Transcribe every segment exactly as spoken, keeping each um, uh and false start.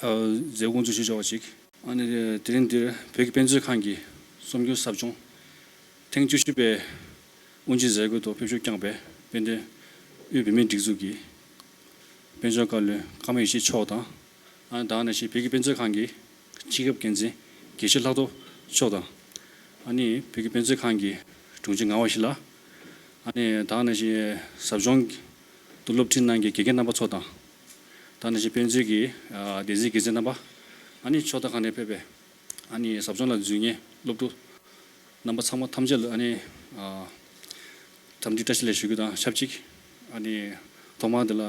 མཛད་སྒོ་འཛུགས་ཞུས་བྱ་བ་ཅིག་ཨ་ནི་དེ་རིང་འདིར་བོད་ཀྱི་དཔེ་མཛོད་ཁང་གི་རྩོམ་སྒྱུར་ཟབ་སྦྱོང་ཐེངས་བཅུ་བཞི་པའི་དབུ་འབྱེད་མཛད་སྒོའི་ཐོག་ཕེབས་ཞུགས་བསྐྱངས་པའི་དཔལ་ལྡན་དབུས་བོད་མིའི་སྒྲིག་འཛུགས་ཀྱི་དཔལ་འབྱོར་བཀའ་བློན་ཀརྨ་ཡེ་ཤེས་མཆོག་དང་། ཨ་ནི་ད་ག་ནང་བཞིན་བོད་ཀྱི་དཔེ་མཛོད་ཁང་གི་སྤྱི་ཁྱབ་འགན་འཛིན་དགེ་བཤེས་ལྷག་རྡོར་མཆོག་དང་། ཨ་ནི་བོད་ཀྱི་དཔེ་མཛོད་ཁང་གི་དྲུང་ཆེ་ངག་དབང་ཞིག་ལགས། ཨ་ནི་ད་ག་ནང་བཞིན་ཟབ་སྦྱོང་དུ་སློབ་ཁྲིད་གནང་མཁན་དགེ་རྒན་རྣམ་པ་ཚོ་དང་། ད་ག་ནང་བཞིན་དཔེ་མཛོད་ཀྱི་ཨ་སྡེ་སྲིད་དགེ་རྩ་རྣམ་པ། ཨ་ནི་ཕྱོགས་མཐའ་ཁག་ནས་ཕེབས་པའི་ཨ་ནི་ཟབ་སྦྱོང་ལ་འཛུལ་མཁན་སློབ་ཕྲུག་རྣམ་པ་ཚང་མ་ཐམས་ཅད་ལ་ཨ་ནི་ཨ་འཚམས་འདྲི་བཀྲ་ཤིས་བདེ་ལེགས་ཞུ་རྒྱུ་དང་ཆབས་ཅིག་ཨ་ནི་ཐོག་མར་འདི་ལ་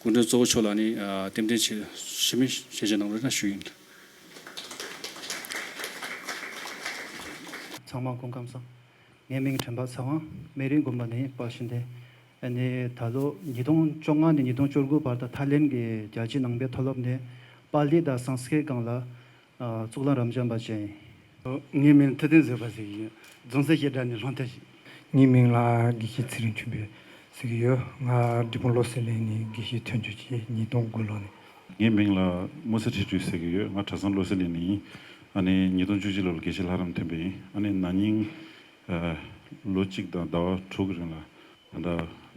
སྐུ་མགྲོན་གཙོ་བོ་མཆོག་ལ་ཨ་ནི་ཨ་རྟེན་འབྲེལ་ཆེ་ཞུ་མི་ཞལ་བཞེས་གནང་རོགས་གནང་ཞུ་ཡིན། ཚང་མ་སྐུ་ཁམས་བཟང་། ངའི་མིང་དྲན་པ་ཚེ་དབང་། སྨན་རིའི་དགོན་པ་ནས་ཡིན། དཔལ་ཤིང་སྡེ། ཨ་ནི་ད་ལོ་ཉིས་སྟོང་བཅོ་ལྔ་ནས་ཉིས་སྟོང་བཅུ་དགུ་བར་དུ་ཐའི་ལེན་གྱི་རྒྱལ་སྤྱིའི་ནང་པའི་མཐོ་སློབ་ནས་པཱ་ལི་དང་སཾ་སྐྲྀཏ་སྒང་ལ་ཨ་གཙུག་ལག་རབ་འབྱམས་པ་བྱས་ཡིན། ངའི་མིང་ཐུབ་བསྟན་བཟོད་པ་ཟེར་གྱི་ཡིན། རྫོང་སར་བཤད་གྲྭ་ནས་སློབ་མཐར་ཕྱིན། ངའི་མིང་ལ་དགེ་བཤེས་ཚེ་རིང་ཆོས་འཕེལ་ཟེར་གྱི་ཡོད། ང་འབྲས་སྤུངས་བློ་གསལ་གླིང་ནས་དགེ་བཤེས་ཐོན་རྒྱུ་བྱས། ཉིས་སྟོང་དགུ་ལོ་ནས། ངའི་མིང་ལ་མུ་སི་ཁྲི་སྤྲུལ་ཟེར་གྱི་ཡོད། ང་གྲྭ་ཚང་བློ་གསལ་གླིང་ནས་ཡིན། ཨ་ནི་ཉིས་སྟོང་བཅུ་གཅིག་ལོ་ལ་དགེ་བཤེས་ལྷ་རམས་ཐོན་པ་ཡིན། ཨ་ནི་ན་ནིང་ཨ་ལོ་གཅིག་དང་ཟླ་བ་དྲུག་གི་རིང་ལ་ད་ལྟ་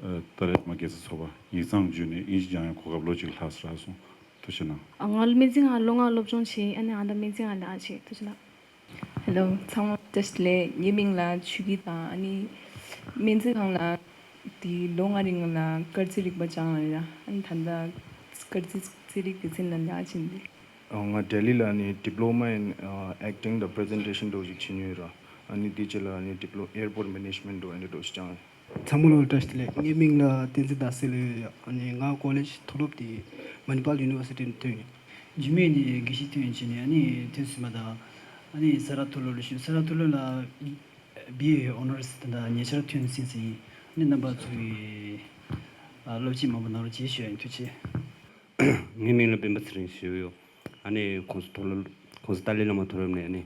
ཨ་ཏཱ་ལའི་བླ་མ་དགེ་རྩ་ཚོགས་པ་ཡིག་ཚང་བརྒྱུད་ནས་དབྱིན་ཇི་སྦྱང་ཡག་གོ་སྐབས་ལོ་གཅིག་ལྷག་ཙམ་རག་སོང་། ཐུགས་རྗེ་གནང་། ང་ལ་སྨན་རྩིས་ཁང་ལོ་ལྔ་སློབ་སྦྱོང་བྱས། ཨ་ནི་ཨ་ད་སྨན་རྩིས་ཁང་ལ་ཨ་བྱས། ཐུགས་རྗེ་གནང་། ཧེ་ལོ། ཚང་མ་བཀྲ་ཤིས་བདེ་ལེགས། ངའི་མིང་ལ་ཆོས་སྐྱིད་དང་། ཨ་ནི་སྨན་རྩིས་ཁང་ལ་དེ་ལོ་ལྔ་རིང་ལ་སྐར་རྩིས་རིག་པ་སྦྱངས་ཡོད་ར། ཨ་ནི་ད་ལྟ་སྐར་རྩིས་རྩིས་རིག་སྡེ་ཚན་ལ་ལས་ཀ་བྱེད་འདི། ང་ལྡི་ལི་ལ་ནི་Diploma in Acting དང་Presentation འདྲ་ཞིག་བྱེད་མྱོང་ཡོད་ར། ཨ་ནི་དེ་རྗེས་ལ་ནི་Diploma Airport Management འདྲ་ཨ་འདྲ་འདྲ་ཞིག་སྦྱངས་ཡོད། ཚང་མ་ལ་བཀྲ་ཤིས་བདེ་ལེགས། ངའི་མིང་ལ་བསྟན་འཛིན་ཟླ་སྲས་ལབ་ཡོད། ཨ་ནི་ང་ཀོ་ལེཇ་མཐོ་སློབ་དེ་Manipal University ནས་ཐོན་ཡོད། རྒྱུད་སྨད་ནས་དགེ་བཤེས་ཐོན་བྱས་ནས་ཨ་ནི་ཐོན་ཟིན་པ་དང་། ཨ་ནི་ས་རཱ་མཐོ་སློབ་ལ་ཞུགས། ས་རཱ་མཐོ་སློབ་ལ་བི་ཨེ་ཨོ་ནར་སི་དང་ཉེ་ཆར་ཐོན་ཟིན་ཟིན་ཡིན། ཨ་ནི་རྣམ་པ་ཚོ་གི་ཨ་སློབ་ཁྲིད་མང་པོ་གནང་རོགས་བྱེད་ཞུ་ཡ་ཡིན། ཐུགས་རྗེ་ཆེ། ངའི་མིང་ལ་སྤེན་པ་ཚེ་རིང་ཞུ་ཡོད། ཨ་ནི་༸གོང་ས་མཐོ་སློབ་༸གོང་ས་ཏཱ་ལའི་བླ་མ་མཐོ་སློབ་ནས་ཨ་ནི་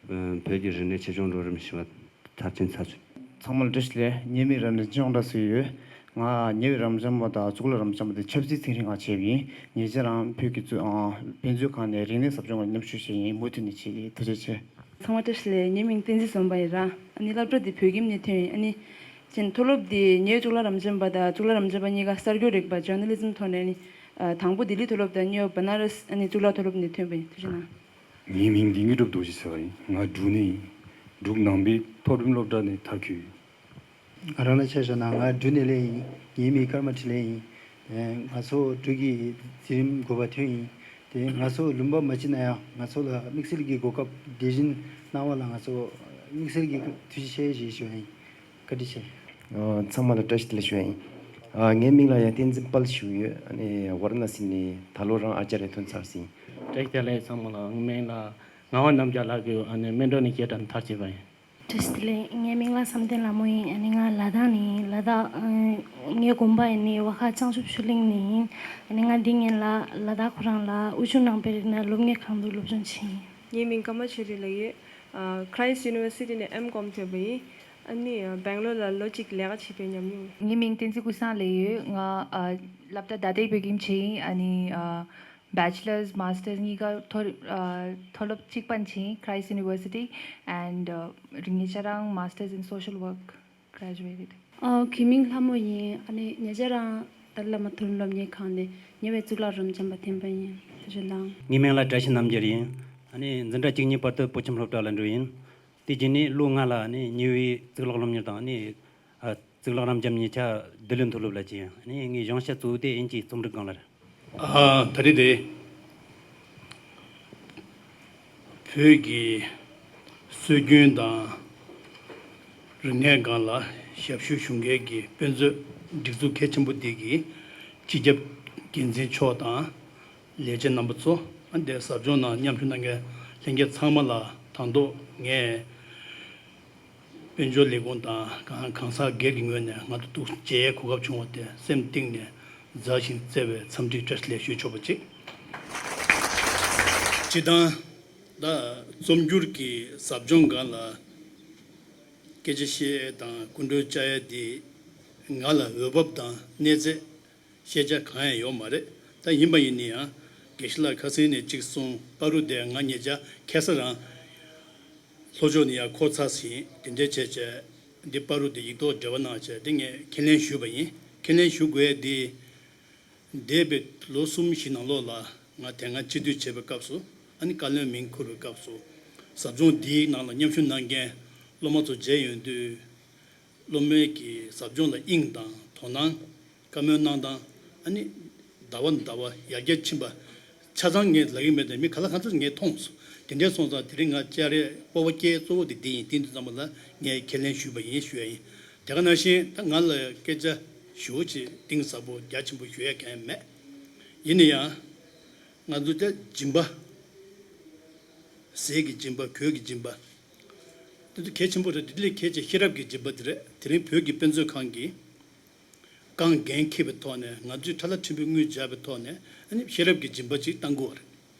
བོད་ཀྱི་རིག་གནས་ཆེད་སྦྱོང་འགྲོ་རིམ་བཞི་པ་མཐར་ཕྱིན་ཚར་བྱུང་། ཚང་མ་ལ་བཀྲ་ཤིས་བདེ་ལེགས། ངའི་མིང་རབ་འབྲིང་ཅོང་སྒྲ་ཟེར་ཡོད། ང་ཉེ་བའི་རབ་འབྱམས་པ་དང་གཙུག་ལག་རབ་འབྱམས་པ་དེ་ཆབ་སྲིད་ཚན་རིག་ནང་བྱས་པ་ཡིན། ཉེ་ཆར་རང་བོད་ཀྱི་གཙུག་ཨ་དཔེ་མཛོད་ཁང་ནས་རིག་གནས་ཟབ་སྦྱོང་ལ་མཉམ་ཞུགས་བྱས་ཡིན། མུ་མཐུད་ནས་བྱེད་ཀྱི། ཐུགས་རྗེ་ཆེ། ཚང་མ་བཀྲ་ཤིས་བདེ་ལེགས། ངའི་མིང་བསྟན་འཛིན་བཟང་པོ་ཡིན་ར། ཨ་ནི་སློབ་གྲྭ་དེ་བོད་ཁྱིམ་ནས་ཐོན་ཡིན། ཨ་ནི་ཅན་མཐོ་སློབ་དེ་ཉེ་བའི་གཙུག་ལག་རབ་འབྱམས་པ་དང་གཙུག་ལག་རབ་འབྱམས་པ་གཉིས་ཀ་གསར་འགྱུར་རིག་པ་Journalism ཐོག་ནས། ཨ་ནི་ཨ་དང་པོ་ལྡི་ལི་མཐོ་སློབ་དང་གཉིས་པ་བ་ན་ར་སི་ཨ་ནི་གཙུག་ལག་མཐོ་སློབ་ནས་ཐོན་པ་ཡིན། ཐུགས་རྗེ་གནང་། ངའི་མིང་ལྡེ་ངེས་གྲུབ་རྡོ་རྗེ་ཟེར་བ་ཡིན། ང་འབྲུག་ནས་ཡིན། འབྲུག་ནང་པའི་མཐོ་རིམ་སློབ་གྲྭ་ནས་མཐར་འཁྱོལ་ཡོད། ང་རང་ལ་ཆ་བཞག་ན་ང་འབྲུག་ནས་སླེབས་ཡིན། ངའི་མིང་ཀརྨ་འཕྲིན་ལས་ཡིན། ཨེ་ང་ཚོ་འབྲུག་གི་འཛིན་རིམ་དགུ་པ་ཐོན་ཡིན། དེ་ང་ཚོ་ལུང་པ་མ་གཅིག་ན་ཡང་ང་ཚོ་ལ་དམིགས་བསལ་གྱི་གོ་སྐབས་དེ་བཞིན་གནང་བ་ལ་ང་ཚོ་དམིགས་བསལ་གྱི་ཐུགས་རྗེ་ཆེ་ཞེས་ཞུ་བ་ཡིན། བཀའ་དྲིན་ཆེ། ཨ་ཚང་མ་ལ་བཀྲ་ཤིས་བདེ་ལེགས་ཞུ་བ་ཡིན། ཨ་ངའི་མིང་ལ་ཡང་བསྟན་འཛིན་དཔལ་ཞུ་ཡོད། ཨ་ནི་ཝཱ་ར་ཎ་སི་ནས་ད་ལོ་རང་ཨ་ཅཱརྱ་ཐོན་ཚར་ཟིན། བཀྲ་ཤིས་བདེ་ལེགས་ཚང་མ་ལ། ངའི་མིང་ལ་ངག་དབང་རྣམ་རྒྱལ་ལགས་ཀྱིས་ཨ་ནི་སྨིན་གྲོལ་ནས་བརྒྱད་གྲྭ་མཐར་ཕྱིན་པ་ཡིན། བཀྲ་ཤིས་བདེ་ལེགས། ངའི་མིང་ལ་བསམ་གཏན་ལྷ་མོ་ཡིན། ཨ་ནི་ང་ལ་དྭགས་ནས་ཡིན། ལ་དྭགས་ཨ་ངའི་དགོན་པ་ཡིན་ནི་བ་ཁ་བྱང་ཆུབ་ཆོས་གླིང་ནས་ཡིན། ཨ་ནི་ང་འདི་ངན་ལ་ལ་དྭགས་ཁོ་རང་ལ་དབུས་གཞུང་ནང་པའི་རིག་གནས་སློབ་གཉེར་ཁང་དུ་སློབ་སྦྱོང་བྱས་ཡིན། ངའི་མིང་ཀརྨ་ཆོས་སྒྲོན་ལགས་ཡིན། ཨ་Christ University ནས་ཨེམ་ཀོམ་ཐོན་པ་ཡིན། ཨ་ནི་ཨ་སྦེང་ལོར་ལ་ལོ་གཅིག་ལས་ཀ་བྱས་པའི་ཉམས་མྱོང་ཡོད། ངའི་མིང་བསྟན་འཛིན་ཀུན་བཟང་ལབ་ཡོད། ང་ཨ་སློབ་གྲྭ་ཟླ་སྡེ་བོད་ཁྱིམ་བྱས་ཡིན། ཨ་ནི་ཨ་Bachelor's Master's གཉིས་ཀ་མཐོ་རིམ་ཨ་མཐོ་སློབ་གཅིག་པ་ནས་བྱས་ཡིན། Christ University and ཨ་ཉེ་ཆར་རང་Master's in Social Work graduated. ཨ་ངའི་མིང་ལྷ་མོ་ཡིན། ཨ་ནི་ཉེ་ཆར་རང་ཏཱ་ལའི་བླ་མ་མཐོ་རིམ་སློབ་གཉེར་ཁང་ནས་ཉེ་བའི་གཙུག་ལག་རབ་འབྱམས་པ་ཐོན་པ་ཡིན། ཐུགས་རྗེ་གནང་། ངའི་མིང་ལ་བཀྲ་ཤིས་རྣམ་རྒྱལ་ཡིན། ཨ་ནི་འཛིན་གྲྭ་བཅུ་གཉིས་བར་དུ་བོད་ཁྱིམ་སློབ་གྲྭ་ལ་འགྲོ་ཡིན། དེ་རྗེས་ནས་ལོ་ལྔ་ལ་ཨ་ནི་ཉེ་བའི་གཙུག་ལག་སློབ་གཉེར་དང་ཨ་ནི་ཨ་གཙུག་ལག་རབ་འབྱམས་ཉེ་ཆར་ལྡི་ལི་མཐོ་སློབ་ལ་བྱས་ཡིན། ཨ་ནི་ངའི་སྦྱོང་བྱ་གཙོ་བོ་དེ་དབྱིན་ཇིའི་རྩོམ་རིག་སྒང་ལ་རེད། ཨ་ད་རེས་དེ་བོད་ཀྱི་སྲོལ་རྒྱུན་དང་རིག་གནས་སྒང་ལ་ཞབས་ཞུ་ཞུ་མཁན་གྱི་དཔེ་མཛོད་སྒྲིག་འཛུགས་གལ་ཆེན་པོ་འདི་གི་སྤྱི་ཁྱབ་འགན་འཛིན་མཆོག་དང་། ལས་བྱེད་རྣམ་པ་ཚོ། ཨ་འདིར་ཟབ་སྦྱོང་ནང་མཉམ་ཞུགས་གནང་མཁན་ལྷན་རྒྱས་ཚང་མ་ལ་དང་ཐོག་ངས་དཔལ་འབྱོར་ལས་ཁུངས་དང་གང་གང་ཟག་སྒེར་གྱི་ངོས་ནས་ང་ཚོ་ཐུགས་རྗེ་གུས་གུས་བྱུང་བ་དེ་སེམས་གཏིང་ནས་མཛའ་ཞིང་བརྩེ་བའི་འཚམས་འདྲི་བཀྲ་ཤིས་བདེ་ལེགས་ཞུ་ཆོག་པ་ཅིག་སྤྱིར་བཏང་ད་རྩོམ་སྒྱུར་གྱི་ཟབ་སྦྱོང་སྒང་ལ་སྐད་ཆ་བཤད་ཡས་དང་སྐུ་མགྲོན་བཅར་ཡས་འདི་ང་ལ་འོས་བབ་དང་གནས་ཚད་ཤེས་བྱ་གང་ཡང་ཡོད་མ་རེད། ད་ཡིན་པ་ཡིན་ན་ཡང་ དགེ་བཤེས་ལགས་ཁ་སང་ནས་གཅིག་གསུངས། བར་དུ་དེ་ང་ཉེ་ཆར་ཁ་སང་རང་ལྷོ་ཕྱོགས་ནས་ཡར་འཁོར་ཚར་ཟིན། དེ་འདྲའི་བྱས་བྱས་འདི་བར་དུ་དེ་ཡིག་ཐོག་འབྲེལ་བ་གནང་བྱས་དེ་ངས་ཁས་ལེན་ཞུས་པ་ཡིན། ཁས་ལེན་ཞུ་དགོས་ཡ་འདི། འདས་པའི་ལོ་གསུམ་བཞི་ནང་ལོགས་ལ་ང་དེ་སྔ་སྤྱི་འཐུས་བྱེད་པའི་སྐབས་སུ། ཨ་ནི་བཀའ་བློན་མིང་འཁུར་བའི་སྐབས་སུ། ཟབ་སྦྱོང་འདིའི་ནང་ལ་མཉམ་ཞུགས་གནང་མཁན་སློབ་མ་ཚོ་མཇལ་ཡོང་དུས། སློབ་མའི་གི་ཟབ་སྦྱོང་ལ་དབྱིངས་དང་དོ་སྣང་། བཀའ་མོལ་གནང་སྟངས། ཨ་ནི་ཟླ་བ་ཟླ་བ་ཡར་རྒྱས་ཕྱིན་པ་ཆ་ཚང་ངས་ལབ་ཀྱི་མེད་དེ། མི་ག་ལ་གང་འཚམ་ངས་མཐོང་སོང་། དེ་འདྲས་སོང་ཙང་དེ་རིང་ང་བཅར་རེ་སྤོབས་པ་སྐྱེ་གཙོ་བོ་དེ་འདི་ཡིན། དེ་འདི་ཙམ་པ་ལ་ངས་ཁས་ལེན་ཞུས་པ་ཡིན་ཞུ་ཡ་ཡིན། དེ་ག་ནང་བཞིན་ད་ང་ལ་སྐད་ཆ་ཞུ་ཅིག་གཏིང་ཟབ་པོ་རྒྱ་ཆེན་པོ་ཞུ་ཡ་གང་ཡང་མེད། ཡིན་ན་ཡང་། ང་ཚོ་ད་སྦྱིན་པ། ཟས་ཀྱི་སྦྱིན་པ། གོས་ཀྱི་སྦྱིན་པ། དེ་ཚོ་གལ་ཆེན་པོ་རེད། དེ་ལས་གལ་ཆེ་ཤེས་རབ་ཀྱི་སྦྱིན་པ་དེ་རེད། དེ་རིང་བོད་ཀྱི་དཔེ་མཛོད་ཁང་གིས་རྐང་འགན་འཁྱེར་བའི་ཐོག་ནས། ང་ཚོས་ཁྲ་ལ་ཕྲན་བུའི་དངུལ་འཇགས་པའི་ཐོག་ནས། ཨ་ནི་ཤེས་རབ་ཀྱི་སྦྱིན་པ་ཅིག་བཏང་དགོས་པ་རེད།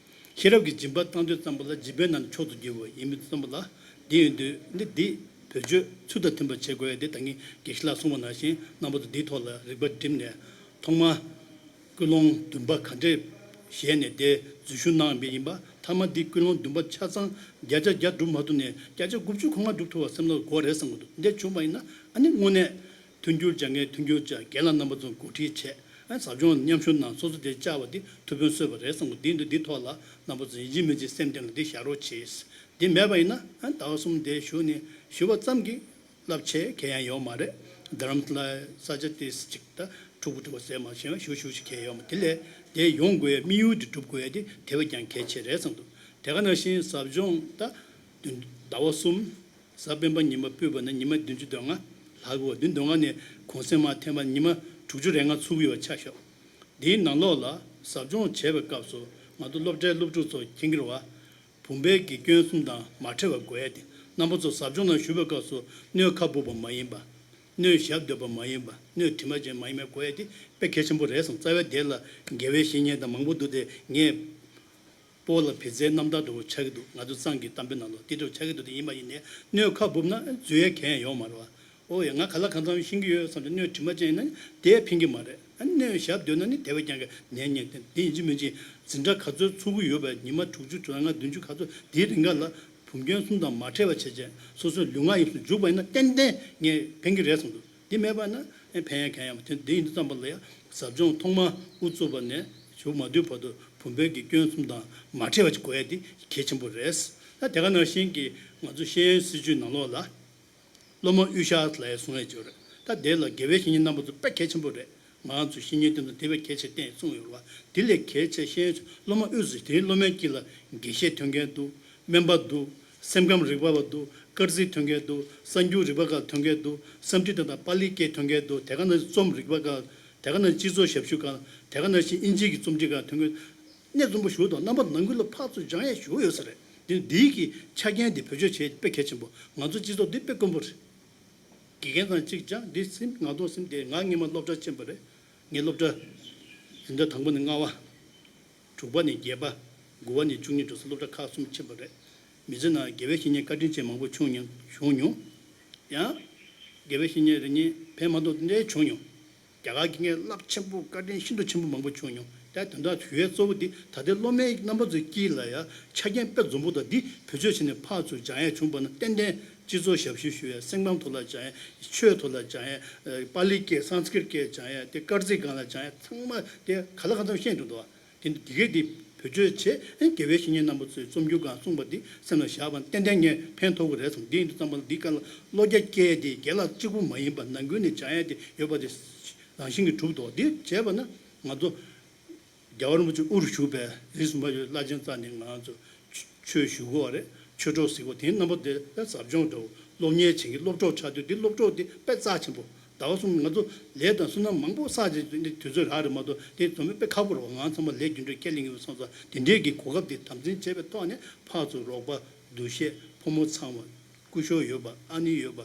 ཤེས་རབ་ཀྱི་སྦྱིན་པ་བཏང་དུས་ཙམ་པ་ལ་སྦྱིན་པའི་ནང་ནས་མཆོག་ཏུ་གྱུར་པ་ཡིན་པའི་ཙམ་པ་ལ། འདི་ཡིན་དུས་འདི་འདི་བེད་སྤྱོད་ཚུལ་དང་མཐུན་པ་བྱེད་དགོས་ཡ་དེ་ད་གིན་དགེ་བཤེས་ལགས་གསུངས་པ་ནང་བཞིན་རྣམ་པ་ཚོ་འདིའི་ཐོག་ལ་རིག་པ་བསྒྲིམས་ནས། ཐོག་མ་ཀུན་སློང་བདུན་པ་ག་འདྲས་བཞེས་ནས་དེ་འཛུལ་ཞུགས་གནང་བ་ཡིན་པ། མཐའ་མ་འདི་ཀུན་སློང་བདུན་པ་ཆ་ཚང་བརྒྱ་ཆ་བརྒྱ་འགྲུབ་མ་ཐུབ་ནས་བརྒྱ་ཆ་དགུ་བཅུ་གོ་ལྔ་འགྲུབ་ཐུབ་པ་སེམས་ལ་དགོས་རེད་བསམ་གྱི་འདུག་འདི་བྱུང་བ་ཡིན་ན་ཨ་ནི་དངོས་གནས། མཐུན་འགྱུར་བྱ་མཁན་མཐུན་འགྱུར་བྱ། རྒན་ལགས་རྣམ་པ་ཚོ་འགོ་ཁྲིད་བྱས། ཨ་ཟབ་སྦྱོང་མཉམ་ཞུགས་གནང་། སོ་སོ་དེ་བཅར་བ་དེ་ཐུགས་ཕན་གསོས་པ་རེད་བསམ་གྱི་འདུག་འདི་འདི་ཐོག་ལ་རྣམ་པ་ཚོ་ཡིན་གཅིག་མིན་གཅིག་སེམས་གཏིང་ལ་འདི་བཞག་རོགས་བྱེད། འདི་མེད་པ་ཡིན་ན་ཨ་ཟླ་བ་གསུམ་དེ་བཞུགས་ནས་ཞུ་བ་ཙམ་གྱིས་རླབས་ཆེ་གང་ཡང་ཡོད་མ་རེད། རྡ་རམ་ས་ལའི་ས་ཆ་དེ་ཅིག་ད་འཁྲུག་པོ་འཁྲུག་པོ་ཟེར་མ་ཤེས་པ་ཞུ་ཞུ་ཞིག་གང་ཡང་ཡོད་མ། དེ་ལས་དེ་ཡོང་དགོས་ཡ་དམིགས་ཡུལ་དེ་འགྲུབ་དགོས་ཡ་དེ་དེ་བས་ཀྱང་གལ་ཆེ་རེད་བསམ་གྱི་འདུག་དེ་ག་ནང་བཞིན་ཟབ་སྦྱོང་ད་བདུན་ཟླ་བ་གསུམ། གཟའ་སྤེན་པ་ཉི་མ་ཕུད་པ་ན་ཉི་མ་བདུན་ཅུ་དོན་ལྔ་ལྷག་གི་ཡོད། བདུན་དོན་ལྔ་ནས་གུང་སེང་མར་འཐེན་པ་ཉི་མ་དྲུག་ཅུ་རེ་ལྔ་ཚུད་ཀྱི་ཡོད་པ་ཆ་བཞག་འདིའི་ནང་ལོགས་ལ་ཟབ་སྦྱོང་བྱེད་པའི་སྐབས་སུ་ང་ཚོ་སློབ་གྲྭའི་སློབ་ཕྲུག་ཚོ་མཁྱེན་གྱི་རེད་བ། བུམ་པའི་གི་སྐྱོན་གསུམ་དང་མ་བྲལ་བ་དགོས་ཡ་དེ། རྣམ་པ་ཚོ་ཟབ་སྦྱོང་ནང་ཞུགས་པའི་སྐབས་སུ་སྣོད་ཁ་སྦུབ་པ་མ་ཡིན་པ། སྣོད་ཞབས་སྡོད་པ་མ་ཡིན་པ། སྣོད་དྲི་མ་ཅན་མ་ཡིན་པ་དགོས་ཡ་དེ་དཔེ་གལ་ཆེན་པོ་རེད་བསམ། རྩ་བའི་དེ་ལ་དགེ་བའི་བཤེས་གཉེན་དང་མང་པོ་འདུག་སྟེ། ངས་སྤོ་ལ་བི་ཛའི་རྣམ་ཐར་འདྲ་བོ་ཆགས་ཀྱི་འདུག་ང་ཚོ་གཙང་གི་གཏམ་དཔེ་ནང་ལོགས་དེ་འདྲ་བོ་ཆགས་ཀྱི་འདུག་དེ་ཡིན་པ་ཡིན་ནའི་སྣོད་ཁ་སྦུབ་ན་འཛུལ་ཡས་གང་ཡང་ཡོད་མ་རེད་བ། ཨོ་ཡ། ང་ག་ལ་གང་འཚམ་ཤེས་ཀྱི་ཡོད་བསམ་ཙང་། སྣོད་དྲི་མ་ཅན་ཡིན་ན་དེ་ཕན་གྱི་མ་རེད། ཨ་ནི་སྣོད་ཞབས་སྡོད་ན་ནི་དེ་བས་ཀྱང་གི་ནད་རྙེད་དེ། དེ་ཡིན་གཅིག་མིན་གཅིག་འཛིན་གྲྭ་ག་ཚོད་ཚུགས་ཀྱི་ཡོད་པ། ཉི་མ་དྲུག་ཅུ་དོན་ལྔ། བདུན་ཅུ་ག་ཚོད་དེའི་རིང་ག་ལ་བུམ་སྐྱོན་གསུམ་དང་མ་བྲལ་བ་བྱས་བྱས་སོ་སོའི་ལུས་ངག་ཡིད་གསུམ་འཇུག་པ་ཡིན་ན་ཏན་ཏན་ངས་ཕན་གྱི་རེད་བསམ་འདུག་འདི་མེད་པ་ན་ཨེ་ཕན་ཡ་གང་ཡང་མེད། དེ་འདི་ཡིན་དུས་ཙམ་པ་ལ་ཡ་ཟབ་སྦྱོང་ཐོག་མ་དབུ་བཙུགས་པ་ནས་མཇུག་མ་བསྡུས་བར་དུ་བུམ་པའི་གི་སྐྱོན་གསུམ་དང་མ་བྲལ་བ་ཅིག་དགོས་ཡ་དེ་གལ་ཆེན་པོ་རེད། ད་དེ་ག་ནང་བཞིན་གྱི་ང་ཚོ་ཤེས་ཡོན་སྲིད་བྱུས་ནང་ལོགས་ལ། སློབ་མ་དབུས་ཤར་ལ་ཡང་གསུང་ཡས་ཅིག་ཡོད་རེད། ད་དེ་ལ་དགེ་བའི་བཤེས་གཉེན་རྣམ་པ་ཚོ་དཔེ་གལ་ཆེན་པོ་རེད། ང་ཚོ་བཤེས་གཉེན་དེ་ཚོ་དེ་བས་གལ་ཆེ་བསྟན་གསུངས་ཡོད་རེད་བ། དེ་ལས་གལ་ཆེ་ཤེས་ཡོན་སློབ་མ་དབུས་སུ་དེའི་སློབ་མའི་དཀྱིལ་ལ་དགེ་བཤེས་ཐོན་མཁན་འདུག་སྨན་པ་འདུག་སེམས་ཁམས་རིག་པ་བ་འདུག་སྐར་རྩིས་ཐོན་མཁན་འདུག་གསར་འགྱུར་རིག་པ་ཁག་ཐོན་མཁན་འདུག་བསམ་ཚུལ་དེ་དག་པཱ་ལིའི་སྐད་ཐོན་མཁན་འདུག་དེ་ག་ནང་བཞིན་རྩོམ་རིག་པ་ཁག་དེ་ག་ནང་བཞིན་སྤྱི་ཚོགས་ཞབས་ཞུ་ཁག་དེ་ག་ནང་བཞིན་དབྱིན་ཇིའི་གི་རྩོམ་སྒྲིག་ཁག་ཐོན་མཁན། གནས་རྩོམ་པ་ཞུ་དང་རྣམ་པ་ནང་ཁུལ་ལ་ཕར་ཚུར་སྦྱང་ཡས་ཞུ་ཡོད་ས་རེད། དེ་འདིའི་གི་ཆ་རྐྱེན་དེ་བེད་སྤྱོད་བྱེད་དཔེ་གལ་ཆེན་པོ། ང་ཚོ་སྤྱི་ཚོགས་འདི་དཔེ་དཀོན་པོ་རེད། དགེ་རྒན་ཚང་གཅིག་སྦྱང་འདི་སིམ་ང་རྡོག་སིམ་དེ། ང་སྔས་མ་སློབ་གྲྭ་ཕྱིན་པ་རེད། ངའི་སློབ་གྲྭ་འཛིན་གྲྭ་དང་པོ་ནས་ལྔ་པ། དྲུག་པ་ནས་བརྒྱད་པ། དགུ་པ་ནས་བཅུ་གཉིས་འགྲོ་ས་སློབ་གྲྭ་ཁག་གསུམ་ཕྱིན་པ་རེད། མི་ཚེ་ནང་དགེ་བའི་བཤེས་གཉེན་བཀའ་དྲིན་ཅན་མང་པོ་བྱུང་མྱོང་བྱུང་མྱོང་། ཡང་། དགེ་བའི་བཤེས་གཉེན་རེ་གཉིས་ཕན་མ་ཐོགས་དེ་འདྲའི་བྱུང་མྱོང་། རྒྱ་གར་གྱི་ངས་རླབས་ཆེན་པོ་བཀའ་དྲིན་ཤིན་ཏུ་ཆེན་པོ་མང་པོ་བྱུང་མྱོང་། ད་དོན་དག་ཞུ་ཡས་གཙོ་བོ་འདི་ད་ལྟའི་སློབ་མའི་རྣམ་པ་ཚོའི་དཀྱིལ་ལ་ཡང་ཆ་རྐྱེན་དཔེ་འཛོམས་པོ་དང་འདི་བེད་སྤྱོད་བྱས་ནས་ཕར་ཚུར་སྦྱང་ཡས་བྱུང་པ་ན་ཏན་ཏན་སྤྱི་ཚོགས་ཞབས་ཞུ་ཞུ་ཡས། སེམས་ཁམས་ཐོག་ལ་སྦྱང་ཡས། ཆོས་ཐོག་ལ་སྦྱང་ཡས། པཱ་ལིའི་སྐད་སཾ་སྐྲྀཏ་སྐད་སྦྱང་ཡས། དེ་སྐར་རྩིས་སྒང་ལ་སྦྱང་ཡས། ཚང་མ་དེ་ག་ལ་གང་འཚམ་ཤེས་འགྲོ་འདུག་དེ་འདི་གས་འདི་བེད་སྤྱོད་བྱེད། ཨེ་དགེ་བའི་བཤེས་གཉེན་རྣམ་པ་ཚོས་རྩོམ་རྒྱུ་གང་གསུངས་པ་འདི་སེམས་ལ་བཞག་པ་ཏན་ཏན་ངས་ཕན་ཐོགས་ཀྱི་རེད་བསམ། འདི་ཡིན་དུས་ཙམ་པ་ལ་འདི་ག་ལ་བློ་རྒྱ་སྐྱེད་དེ་རྒན་ལགས་གཅིག་པུ་མ་ཡིན་པ་ནང་ཁུལ་ནས་སྦྱང་ཡས་དེ་ཡོད་པ་དེ་རང་བཞིན་གྱིས་གྲུབ་འདུག་འདི་བྱས་པ་ན་ང་ཚོ་རྒྱལ་བ་རིན་པོ་ཆེ་དབུ་རུ་བཞུགས་པའི་རིས་སུ་མ་ཆད་པའི་བླ་ཆེན་རྩ་ནས་ང་ཚོ་ཆོས་ཞུ་དགོས་པ་རེད། ཆོས་གྲོགས་གཟིགས་པ་དེ་རྣམ་པ་དེ་ཟབ་སྦྱོང་འདྲ་བོ་སློབ་གཉེར་བྱེད་མཁན་སློབ་གྲོགས་ཆགས་དུས་འདི་སློབ་གྲོགས་འདི་དཔེ་རྩ་ཆེན་པོ། ཟླ་བ་གསུམ་ང་ཚོ་ལས་དང་བསོད་ནམས་མང་པོ་བསགས་རྗེས་འདི་དུས་ཚོད་རག་རེད་མ་གཏོགས་དེ་རྩོམ་པ་དཔེ་ཁག་པོ་རེད་བ། ང་ཚང་མ་ལས་རྒྱུ་འབྲས་ཁས་ལེན་གྱི་ཡོད་སོང་ཙང་དེ་འདྲའི་གི་གོ་སྐབས་དེ་དམ་འཛིན་བྱས་པའི་ཐོག་ནས་ཕར་ཚུར་རོགས་པ་འདུ་ཤེས་ཕོ་མོ་ཚང་མ་སྐུ་ཞབས་ཡོད་པ་ཨ་ནེ་ཡོད་པ།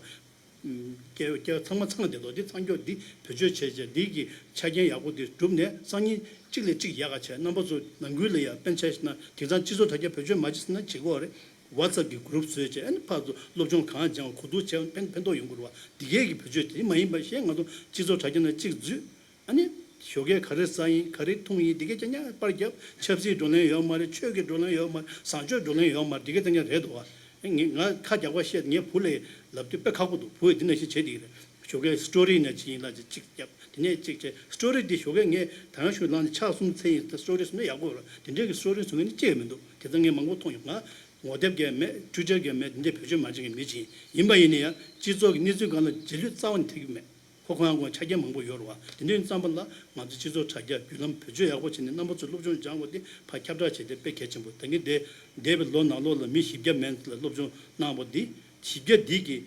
སྐྱེ་སྐྱེ་ཚང་མ་ཚང་བསྡད་དོ་དེ་ཚང་སྐྱོང་འདི་བེད་སྤྱོད་བྱས་བྱས་འདི་གི་ཆ་རྐྱེན་ཡག་པོ་འདི་བསྒྲུབས་ནས་སང་ཉིན་གཅིག་ལས་གཅིག་ཡག་ག་བྱས། རྣམ་པ་ཚོ་ནང་ཁུལ་ལ་ཡང་དཔེ་ཆ་ཞིག་ན་དེང་སང་སྤྱི་ཚོགས་དྲ་རྒྱ་བེད་སྤྱོད་མ་བྱེད་ཟེར་ན་བྱེད་དགོས་རེད། ཝ་ཚབ་གི་གུ་རུབ་བཟོས་བྱས་ཨ་ནི་ཕར་ཚུར་སློབ་སྦྱོང་གང་སྦྱང་གོ་བསྡུར་བྱས་ཕན་ཕན་ཐོགས་ཡོང་གི་རེད་བ། འདི་གས་ཀྱི་བེད་སྤྱོད་དེ་མ་ཡིན་པ་ཞེས་ང་ཚོ་སྤྱི་ཚོགས་དྲ་རྒྱ་ན་གཅིག་འཛུལ་ཨ་ནི། ཞོགས་ཀས་ག་རེ་ཟ་ཡིན། ག་རེ་འཐུང་ཡིན། འདི་གས་ཀྱང་ཡང་པར་བརྒྱབ། ཆབ་སྲིད་བགྲོ་གླེང་ཡོད་མ་རེད། ཆོས་ཀྱི་བགྲོ་གླེང་ཡོད་མ་རེད། བཟང་སྤྱོད་བགྲོ་གླེང་ཡོད་མ་རེད། འདི་གས་ཀྱང་ཡང་རེད་འདུག་བ། ངས་ང་ཁ་རྒྱག་པ་བཤད། ངའི་བུ་ལ་ལབ་དུས་དཔེ་ཁག་པོ་འདུག་བུ་འདི་ནང་བཞིན་བྱེད་བསྡད་ཀྱི་རེད། ཞོགས་ཀས་སི་ཊོ་རི་ནང་ཅིག་ཡིན་ལ་ཅིག་བརྒྱབ། དེ་ནས་ཅིག་བྱས། སི་ཊོ་རི་འདི་ཞོགས་ཀས་ངས་ད་ཡང་ཞུ་ལངས་ནས་ཕྱག་གསུམ་འཚལ་ཡིན། སི་ཊོ་རི་བཟོ་ན་ཡག་པོ་རེད། དེ་འདྲའི་གི་སི་ཊོ་རི་བཟོ་མཁན་ནི་གཅིག་ཡང་མི་འདུག་དེ་ཚོ་ངས་མང་པོ་མཐོང་ཡོང་། ང་ངོ་དེབ་གས་མེད། ཊུའི་ཊར་གས་མེད། དེ་འདྲའི་བེད་སྤྱོད་མ་བྱེད་མཁན་མི་ཅིག་ཡིན། ཡིན་པ་ཡིན་ན་ཡང་སྤྱི་ཚོགས་ཀྱི་གནས་ཚུལ་སྒང་ལ་རྗེས་ལུས་རྩ་བ་ནས་ཐེབས་ཀྱི་མེད། ཁོ་ཁོ་རང་ཁོ་ཆ་རྐྱེན་མང་པོ་ཡོད་རེད་བ། དེ་འདྲ་ཡིན་ཙམ་པ་ལ་ང་ཚོ་སྤྱི་ཚོགས་དྲ་རྒྱ་བརྒྱུད་ལམ་བེད་སྤྱོད་ཡག་པོ་བྱས་ནས་རྣམ་པ་ཚོས་སློབ་སྦྱོང་སྦྱང་བ་དེ་ཕར་ཁྱབ་བསྒྲགས་བྱས་ཏེ་དཔེ་གལ་ཆེན་པོ། ད་གིན་དེ་འདས་པའི་ལོ་ནང་ལོགས་ལ་མི་བཞི་བརྒྱ་མན་ཙམ་ལ་སློབ་སྦྱོང་གནང་བ་འདི་བཞི་བརྒྱ་འདི་གི་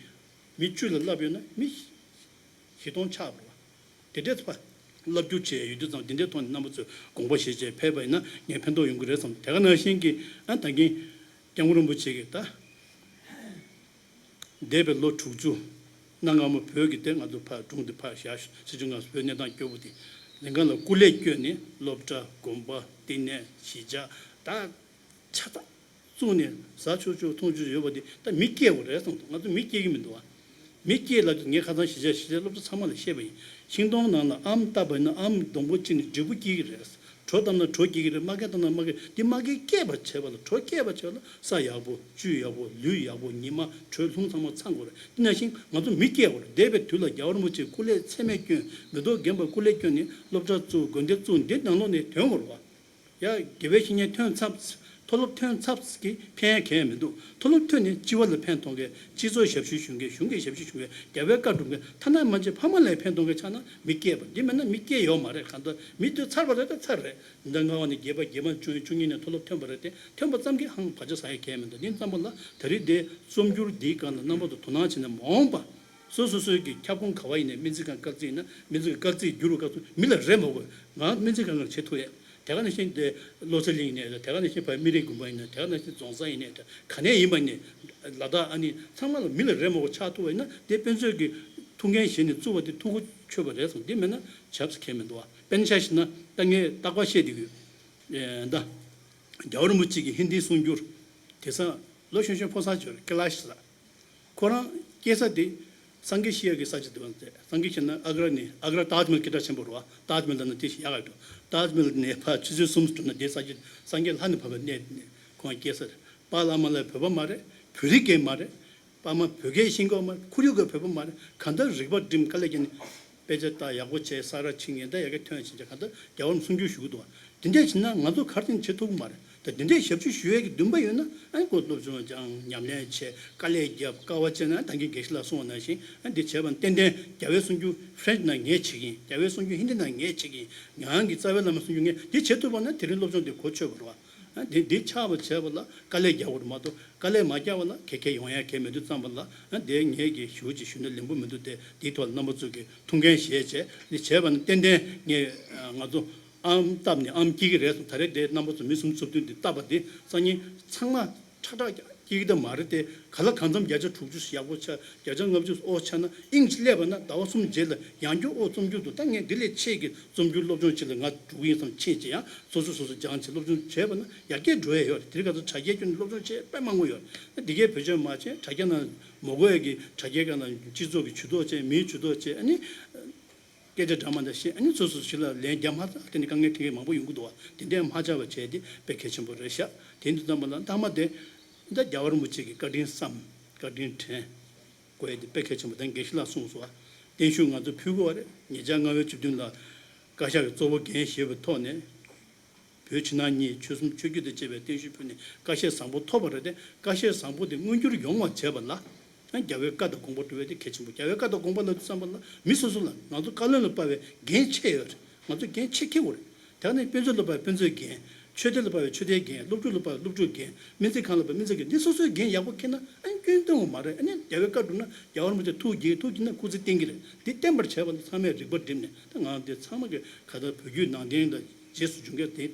མི་བཅུ་ལ་བསླབས་ཡོད་ན་མི་བཞི་སྟོང་ཆགས་པ་རེད་བ། དེ་འདྲའི་ཕར་བསླབ་རྒྱུ་བྱས་ཡོད་དུས་ཙམ་དེ་འདྲའི་ཐོག་ནས་རྣམ་པ་ཚོས་དགོངས་པ་བཞེས་བྱས་ཕེབས་པ་ཡིན་ན་ངས་ཕན་ཐོགས་ཡོང་གི་རེད་བསམ། དེ་ག་ནང་བཞིན་གྱི་ཨ་ད་གིན་སྐྱབས་མགོན་རིན་པོ་ཆེ་གིས་ད། འདས་པའི་ལོ་དྲུག་ཅུ་གནའ་སྔ་མོ་བོད་ཀྱི་དེ་ང་ཚོ་ཕར་སྒྲུང་དེ་ཕར་བཞག་སྲིད་བྱུས་ང་ཚོ་བོད་གནས་སྟངས་སྐྱོ་པོ་དེ་ལིང་ག་ལ་སྐུ་ལས་བསྐྱོན་ནས་སློབ་གྲྭ་དགོན་པ་བསྟི་གནས་གཞིས་ཆགས་ད་ཆ་ཚང་བཙུགས་ནས་ཟ་ཆོག་ཆོག་འཐུང་ཆོག་ཡོད་པ་དེ་ད་མི་སྐྱེལ་དགོས་རེད་བསམ་འདུག་ང་ཚོ་མི་སྐྱེལ་གྱི་མི་འདུག་བ། མི་སྐྱེལ་ལབ་དུས་ངས་ཁ་སང་གཞིས་ཆགས་གཞིས་ཆགས་སློབ་གྲྭ་ཚང་མ་ལ་བཤད་པ་ཡིན། ཤིང་སྡོང་ནང་ལ་ཨམ་བཏབ་པ་ཡིན་ན་ཨམ་སྡོང་པོ་གཅིག་ནས་འབྲས་བུ་སྐྱེ་གི་རེད། གྲོ་བཏབ་ན་གྲོ་སྐྱེ་གི་རེད། མ་ཀི་བཏབ་ན་མ་ཀི། འདི་མ་ཀི་སྐྱེས་པ་བྱས་པ་ལ་གྲོ་སྐྱེས་པ་བྱས་པ་ལ་ས་ཡག་པོ་བཅུད་ཡག་པོ་ལུད་ཡག་པོ་ཉི་མ་དྲོད་རླུང་ཚང་མ་ཚང་དགོས་རེད། དེ་ནང་བཞིན་ང་ཚོ་མི་སྐྱེལ་དགོས་རེད། འདས་པའི་དུས་ལ་རྒྱལ་བ་རིན་པོ་ཆེས་སྐུ་ལས་ཚད་མེད་བསྐྱོན། མེ་ཏོག་རྒན་པ་སྐུ་ལས་བསྐྱོན་ནས་སློབ་གྲྭ་བཙུགས། དགོན་སྡེ་བཙུགས། འདི་ནང་ལོགས་ནས་ཐོན་དགོས་རེད་བ། ཡ་དགེ་བའི་བཤེས་གཉེན་ཐོན་ཚར། མཐོ་སློབ་ཐོན་ཚར་གྱི་ཕན་ཡ་གང་ཡང་མི་འདུག་མཐོ་སློབ་ཐོན་ནས་སྤྱི་བ་ལ་ཕན་ཐོགས་མཁན། སྤྱི་ཚོགས་ཞབས་ཞུ་ཞུ་མཁན། གཞུང་གི་ཞབས་ཞུ་ཞུ་མཁན། རྒྱལ་བའི་བཀའ་སྒྲུབ་མཁན། ཐ་ན་མ་གཞི་ཕ་མ་ལ་ཕན་ཐོགས་མཁན་ཆགས་ན་མི་སྐྱེས་པ་འདི་མེད་ན་མི་སྐྱེས་ཡོད་མ་རེད། གང་ལྟར་མི་དེ་ཚར་བ་རེད་ད་ཚར་རེད། ཟླ་ལྔ་པ་ནས་བརྒྱད་པ། བརྒྱད་པ་ནས་བཅུ་གཉིས། བཅུ་གཉིས་ནས་མཐོ་སློབ་ཐོན་པ་རེད་དེ། ཐོན་པ་ཙམ་གྱིས་ཧང་བག་ཆགས་ཟ་ཡ་གང་ཡང་མི་འདུག་དེ་ཙམ་པ་ལ་ད་རེས་དེ་རྩོམ་སྒྱུར་འདིའི་སྒང་ལ་རྣམ་པ་ཚོ་དོ་སྣང་བྱས་ནས་མ་འོངས་པ། སོ་སོ་སོའི་གི་ཁྱབ་ཁོངས་ག་བ་ཡིན་ནའི་སྨན་རྩིས་ཁང་སྐར་རྩིས་ཡིན་ན་སྨན་རྩིས་ཁང་སྐར་རྩིས་བསྒྱུར་བའི་སྐབས་སུ་མི་ལ་རེ་མ་དགོས། ང་སྨན་རྩིས་ཁང་ལ་བྱེད་ཐུབ་ཡས། དེ་ག་ནང་བཞིན་དེ་བློ་གསལ་གླིང་ཡིན་ནའི་རེད། དེ་ག་ནང་བཞིན་བར་སྨན་རིའི་དགོན་པ་ཡིན་ནའི་རེད། དེ་ག་ནང་བཞིན་རྫོང་བཟའ་ཡིན་ནའི་རེད། ག་ནས་ཡིན་པ་ནས་ལ་དྭགས་ཨ་ནི་ཚང་མ་ལ་མི་ལ་རེ་མ་དགོས་ཆགས་ཐུབ་པ་ཡིན་ན་དེ་དཔེ་མཛོད་ཀྱི་ཐུགས་འགན་བཞེས་ནས་བཙུགས་པ་དེ་ཐུགས་ཁུར་ཆོད་པ་རེད་བསམ། དེ་མེད་ན་བྱབ་ས་གང་མི་འདུག་བ། དཔེར་ན་ཆ་བཞག་ན་ད་ངས་རྟག་པར་བཤད་བསྡད་ཀྱི་ཡོད། ཨེ་ད་རྒྱལ་བ་རིན་པོ་ཆེ་གི་ཧིན་དིའི་གསུང་སྒྱུར་དེང་སང་ལོ་གཞོན་གཞོན་ཕོ་གསར་ཚོར་ཀི་ལ་ཤི་ལ། ཁོ་རང་སྐྱེས་ས་དེ་སངས་རྒྱས་ཤི་ཡ་གི་ས་ཆ་དེ་བ་མཛད། སངས་རྒྱས་ཤི་ན་ཨ་ག་ར་ནས། ཨ་ག་ར་ཏཱཇ་མལ་སྐད་གྲགས་ཆེན་པོ་རེད་བ། ཏཱཇ་མལ་ལ་ན་དེ་ཞིག་ཡག་ག་འགྲོ། ཏཱཇ་མལ་ནས་ཕར་ཆུ་ཚོད་གསུམ་འགྲོ་ན་དེ་ས་ཆ་སངས་རྒྱས་ལྷ་ནས་བབས་པའི་གནས་དེ་ནས་ཁོང་སྐྱེས་ས་རེད། པཱ་བླ་མ་ལ་བོད་པ་མ་རེད། བོད་རིགས་ཀྱང་མ་རེད། ཕ་མ་བོད་སྐད་ཤེས་ཀྱི་ཡོད་མ་རེད། ཁོར་ཡུག་གི་བོད་པ་མ་རེད། གང་ལྟར་རིག་པ་སྒྲིམ། དཀའ་ལས་བརྒྱབ་ནས་དཔེ་ཆ་ལྟ་ཡག་པོ་བྱས། ས་ར་ཕྱིན། ཉེན་བརྡ་ཡག་གེ་ཐོན་བྱས་བྱས་གང་ལྟར་རྒྱལ་བ་རིན་པོ་ཆེ་གསུང་སྒྱུར་ཞུ་གི་འདུག་བ། དེ་འདྲས་བྱས་ན་ང་ཚོ་ག་རེ་བྱེད་ཐུབ་ཀྱི་མ་རེད། ད་དེ་འདྲས་ཞབས་ཞུ་ཞུ་ཡས་ཀྱི་འདུན་པ་ཡོད་ན་ཨ་ནི་ཁོ་སློབ་སྦྱོང་སྦྱང་། ཉམས་ལེན་བྱས། དཀའ་ལས་བརྒྱབ། དཀའ་བ་སྤྱད་ན་ད་གིན་དགེ་བཤེས་ལགས་གསུངས་པ་ནང་བཞིན་ཨ་ནི་འདི་བྱས་པ་ན་ཏན་ཏན་རྒྱལ་བའི་གསུང་སྒྱུར་ཧྥ་རན་ཆི་ནང་ངས་བྱེད་ཀྱི་ཡིན། རྒྱལ་བའི་གསུང་སྒྱུར་ཧིན་དི་ནང་ངས་བྱེད་ཀྱི་ཡིན། ང་རང་གི་རྩ་བའི་བླ་མའི་གསུང་སྒྱུར་ངས་འདི་བྱེད་ཐུབ་པ་ན་དེ་རིང་སློབ་སྦྱོང་དེ་གོ་ཆོད་པ་རེད་བ། ཨ་དེ་འདི་ཆགས་པ་བྱས་པ་ལ་དཀའ་ལས་རྒྱག་དགོས་རེད་མ་གཏོགས་དཀའ་ལས་མ་རྒྱག་པ་ལ་ག་གེ་ཡོང་ཡ་གང་མི་འདུག་བསམ་པ་ལ། ཨ་དེ་ངས་ཀྱི་ཞུ་ཅིག་ཞུ་ན་ལན་པོ་མི་འདུག་སྟེ། དེའི་ཐོག་ལ་རྣམ་པ་ཚོ་གིས་ཐུགས་འགན་བཞེས་བྱས་འདི་བྱས་པ་ན་ཏན་ཏན་ངས་ང་ཚོ་ཨམ་བཏབ་ནས་ཨམ་སྐྱེ་གི་རེད་སོང་། ད་རེས་དེ་རྣམ་པ་ཚོ་མི་གསུམ་གཙོ་བསྡུས་འདི་བཏབ་པ་དེ་སང་ཉིན་ཚང་མ་ཁྲག་ཁྲག་སྐྱེ་གི་ད་མ་རེད་དེ། ག་ལ་གང་འཚམ་བརྒྱ་ཆ་དྲུག་ཅུ་ཡག་པོ་ཆགས། བརྒྱ་ཆ་ལྔ་བཅུ་ཨོ་ཆགས་ན་དབྱིངས་ཅིག་སླེབས་པ་ན་ཟླ་བ་གསུམ་རྗེས་ལ་ཡང་བསྐྱར་ཨོ་རྩོམ་རྒྱུ་འདུག་ད་ངས་འདི་ལས་ཆེ་གི་རྩོམ་རྒྱུ་སློབ་སྦྱོང་ཅིག་ལ་ང་འགྲོ་གི་ཡིན་བསམ་ཕྱིན་བྱས་ཡང་སོ་སོ་སོ་སོ་སྦྱངས་བྱས་སློབ་སྦྱོང་བྱས་པ་ན་ཡར་རྒྱས་འགྲོ་ཡ་ཡོད་རེད། དེ་རིང་ཁ་སང་དྲ་རྒྱའི་སྐྱོན་ནས་སློབ་སྦྱོང་བྱས་དཔེ་མང་པོ་ཡོད་རེད། འདི་གའི་བེད་སྤྱོད་མ་བྱས། དྲ་རྒྱ་ནང་མ་དགོས་ཡ་གི་དྲ་རྒྱའི་སྒང་ལ་སྤྱི་ཚོགས་ཀྱི་ཇུས་གཏོགས་བྱས། མིའི་ཇུས་གཏོགས་བྱས། ཨ་ནི་སྐད་ཆ་འདྲ་མི་འདྲ་བཤད། ཨ་ནི་སོ་སོ་ཞིག་ལ་ལན་རྒྱག་མ་ཐག་དེ་ནི་དཀའ་ངལ་འཕྲད་མཁན་མང་པོ་ཡོང་གི་འདུག་བ། དེ་འདྲ་མ་ཆགས་པ་བྱས་ཏེ་དཔེ་གལ་ཆེན་པོ་རེད་ཤག་དེ་འདི་ཙམ་པ་ལ་མཐའ་མ་དེ་ད་རྒྱལ་བ་རིན་པོ་ཆེ་གི་བཀའ་དྲིན་བསམ། བཀའ་དྲིན་དྲན་དགོས་ཡ་དེ་དཔེ་གལ་ཆེན་པོ། ད་དགེ་བཤེས་ལགས་གསུངས་སོང་བ། བརྟན་བཞུགས་ང་ཚོ་ཕུལ་དགོས་བ་རེད། ཉེ་ཆར་ལྔ་པའི་བཅུ་བདུན་ལ་བཀའ་ཤག་གི་གཙོ་བོ་འགན་བཞེས་པའི་ཐོག་ནས། བོད་ཕྱི་ནང་གཉིས་ཆོལ་གསུམ་ཆོས་བརྒྱུད་དང་བཅས་པའི་བརྟན་བཞུགས་ཕུལ་ནས་བཀའ་ཤག་བཟང་པོ་ཐོབ་པ་རེད་དེ། བཀའ་ཤག་བཟང་པོ་དེ་མངོན་འགྱུར་ཡོང་བ་བྱས་པ་ལ། ཡང་རྒྱལ་བའི་བཀའ་དང་དགོངས་པ་སྒྲུབ་པ་དེ་གལ་ཆེན་པོ། རྒྱལ་བའི་བཀའ་དང་དགོངས་པ་ལ་བསམ་པ་ལ་མི་སོ་སོ་ལ་ང་ཚོ་བཀའ་བློན་ལ་དཔའ་བའི་འགན་ཆེ་ཡོད་རེད། ང་ཚོ་འགན་ཆེ་འཁྱེར་དགོས་རེད། དེ་ནས་དཔེ་མཛོད་ལ་དཔའ་བའི་དཔེ་མཛོད་འགན། ཆོས་སྡེ་ལ་དཔའ་བའི་ཆོས་སྡེའི་འགན། སློབ་ཕྲུག་ལ་དཔའ་བའི་སློབ་ཕྲུག་འགན། སྨན་རྩིས་ཁང་ལ་དཔའ་སྨན་རྩིས་འགན། འདི་སོ་སོའི་འགན་ཡག་པོ་འཁྱེར་ན་ཨ་ནི་སྐྱོན་སྟོན་དགོས་མ་རེད། ཨ་ནི་རྒྱལ་བའི་བཀའ་སྒྲུབ་ན་རྒྱལ་བ་རིན་པོ་ཆེ་ཐུགས་དགྱེས། ཐུགས་དགྱེས་ན་སྐུ་ཚེ་བརྟན་གྱི་རེད། འདི་བརྟན་པར་བྱས་པ་ནི་ཚང་མས་རིག་པ་བསྒྲིམས་ནས། ད་ང་འདི་ཚང་མ་གི་ག་ད་བོད་བརྒྱུད་ནང་བསྟན་ལ་རྗེས་སུ་འཇུག་མཁན་དེ།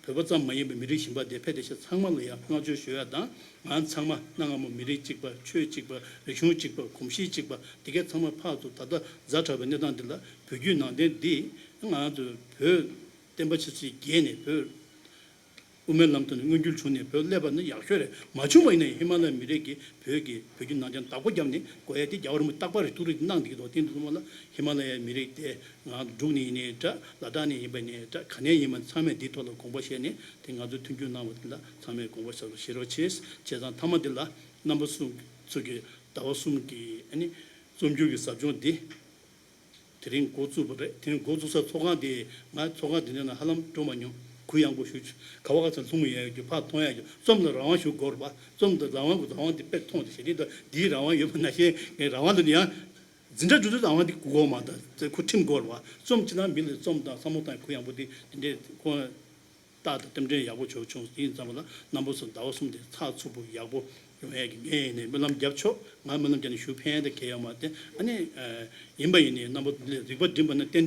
བོད་པ་ཙམ་མ་ཡིན་པའི་མི་རིགས་གཞན་པ་དེ་ཕེབས་བསྡད་ཤག་ཚང་མ་ལ་ཡང་བསྔགས་བརྗོད་ཞུ་ཡ་དང་། ང་ཚང་མ་གནའ་སྔ་མོ་མི་རིགས་གཅིག་པ། ཆོས་གཅིག་པ། རིག་གཞུང་གཅིག་པ། གོམས་གཤིས་གཅིག་པ། དེ་གའི་ཚང་མ་ཕར་ཚུར་ད་ལྟ་ཛ་དྲག་པའི་གནས་སྟངས་འདི་ལ་བོད་བརྒྱུད་ནང་བསྟན་འདི་ང་ཚོ་བོད་བསྟན་པ་ཆབ་སྲིད་རྒྱས་ནས་བོད་ དབུ་མའི་ལམ་ཐོག་ནས་མངོན་འགྱུར་བྱུང་ནས་བོད་སླེབས་པ་ནི་ཡག་ཤོས་རེད། མ་བྱུང་བ་ཡིན་ན་ཡང་ཧི་མ་ལ་ཡའི་མི་རིགས་ཀྱིས་བོད་ཀྱི་བོད་བརྒྱུད་ནང་བསྟན་བདག་པོ་བརྒྱབ་ནས་དགོས་ཡ་དེ་རྒྱལ་བ་རིན་པོ་ཆེས་རྟག་པར་རེ་ཐུགས་རེ་གནང་བསྡད་ཀྱི་འདུག་དེ་འདུག་མ་ལ་ཧི་མ་ལ་ཡའི་མི་རིགས་དེ་ང་འབྲུག་ནས་ཡིན་ནའི་འདྲ། ལ་དྭགས་ནས་ཡིན་པ་ནའི་འདྲ། ག་ནས་ཡིན་པ་ཚང་མས་འདིའི་ཐོག་ལ་དགོངས་པ་བཞེས་ནས་དེ་ང་ཚོས་མཐུན་འགྱུར་གནང་བ་དེ་ལ་ཚང་མས་དགོངས་པ་བཞེས་རོགས་བྱེད་རོགས་བྱས། བྱས་ཙང་མཐའ་མ་དེ་ལ་རྣམ་པ་གསུམ་ཚོ་གི་ཟླ་བ་གསུམ་གྱི་ཨ་ནི་རྩོམ་སྒྱུར་གྱི་ཟབ་སྦྱོང་འདི། དེ་རིང་འགོ་བཙུགས་པ་རེད། དེ་རིང་འགོ་བཙུགས་ས་ཚོགས་ཁང་དེ། ང་ཚོགས་ཁང་དེ་འདྲ་ནང་ཧ་ལམ་འགྲོ་མ་མྱོང་། གུ་ཡངས་པོ་ཞུ། ག་བ་ག་ཚོད་ལྷུང་ཡས་ཀྱི་ཕར་མཐོང་ཡས་ཀྱི་རྩོམ་ལ་རང་དབང་ཞུ་དགོས་རེད་པ། རྩོམ་དང་རང་དབང་གི་རང་དབང་དེ་དཔེ་མཐོང་དེ་ཞེ་དྲིན་དང་འདིའི་རང་དབང་ཡོད་པ་ནང་བཞིན་ངས་རང་དབང་དུ་ནི་ཡང་འཛིན་གྲྭ་འགྲོ་དུས་རང་དབང་དེ་དགོས་མ་ད་ཚེ་ཁོ་ཁྲིམས་དགོས་རེད་པ། རྩོམ་སྤྱི་དང་མི་ལ་རྩོམ་དང་བསམ་བློ་བཏང་གུ་ཡངས་པོ་དེ་དེ་འདྲས་ཁོ། རྟགས་དང་རྟེན་འབྲེལ་ཡག་པོ་བྱུང་བྱུང་ཡིན་ཙམ་པ་ལ་རྣམ་པ་ཚོ་ཟླ་བ་གསུམ་དེ་ཚགས་ཚུད་པོ་ཡག་པོ་ཡོང་ཡས་ཀྱི་ངས་ཡིན་ནས་སྨོན་ལམ་རྒྱབ་ཆོག་ང་སྨོན་ལམ་རྒྱབ་ནས་ཞུ་ཕན་ཡས་དེ་གལ་ཡོད་མ་རེད། ཨ་ནི་ཡིན་པ་ཡིན་ནའི་རྣམ་པ་ཚོ་ལ་རིག་པ་སྒྲིམ་པ་ན་ཏན་ཏན་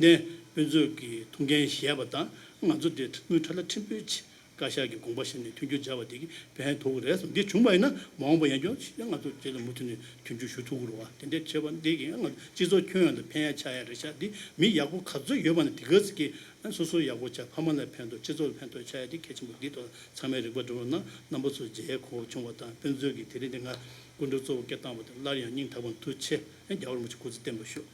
དཔེ་མཛོད་ཀྱི་ཐུགས་འགན་བཞེས་པ་དང་ང་ཚོ་དེ་དངུལ་ཁྲ་ལ་ཕྲན་བུ་ཅིག་བཀའ་ཤག་གི་དགོངས་པ་བཞིན་ནས་མཐུན་འགྱུར་བྱ་བ་དེ་གིས་ཕན་ཐོགས་ཀྱི་རེད་བསམ། འདི་བྱུང་བ་ཡིན་ན་མ་འོངས་པ་ཡང་བསྐྱར་ཞིག་ང་ཚོ་རྗེས་ལ་མུ་མཐུད་ནས་མཐུན་འགྱུར་ཞུ་ཐུབ་ཀྱི་རེད་བ། དེ་འདྲའི་བྱས་པ་འདི་གིས་ང་ཚོ་སྤྱི་ཚོགས་ཁྱོན་ཡོངས་ལ་ཕན་ཡས་ཆགས་ཡས་རེད་ཤག་འདི་མི་ཡག་པོ་ག་ཚོད་ཡོད་པ་ན་དེ་ག་ཚོད་ཀྱིས་སོ་སོ་ཡག་པོ་བྱས། ཕ་མ་ལ་ཕན་ཐོགས། སྤྱི་ཚོགས་ལ་ཕན་ཐོགས་ཆགས་ཡས་དེ་གལ་ཆེན་པོ། འདི་ཐོག་ཚང་མས་རིག་པ་སྒྲིམ་རོགས་གནང་། རྣམ་པ་ཚོ་མཇལ་ཡས་གོ་བྱུང་བ་དང་དཔེ་མཛོད་ཀྱི་དེ་རིང་འདི་ང་སྐུ་མགྲོན་གཙོ་བོ་སྐད་བཏང་བ་དང་སླར་ཡང་སྙིང་ཐག་པ་ནས་ཐུགས་རྗེ་ཆེ། རྒྱལ་བ་རིན་པོ་ཆེ་སྐུ་ཚེ་བརྟན་པར་ཤོག་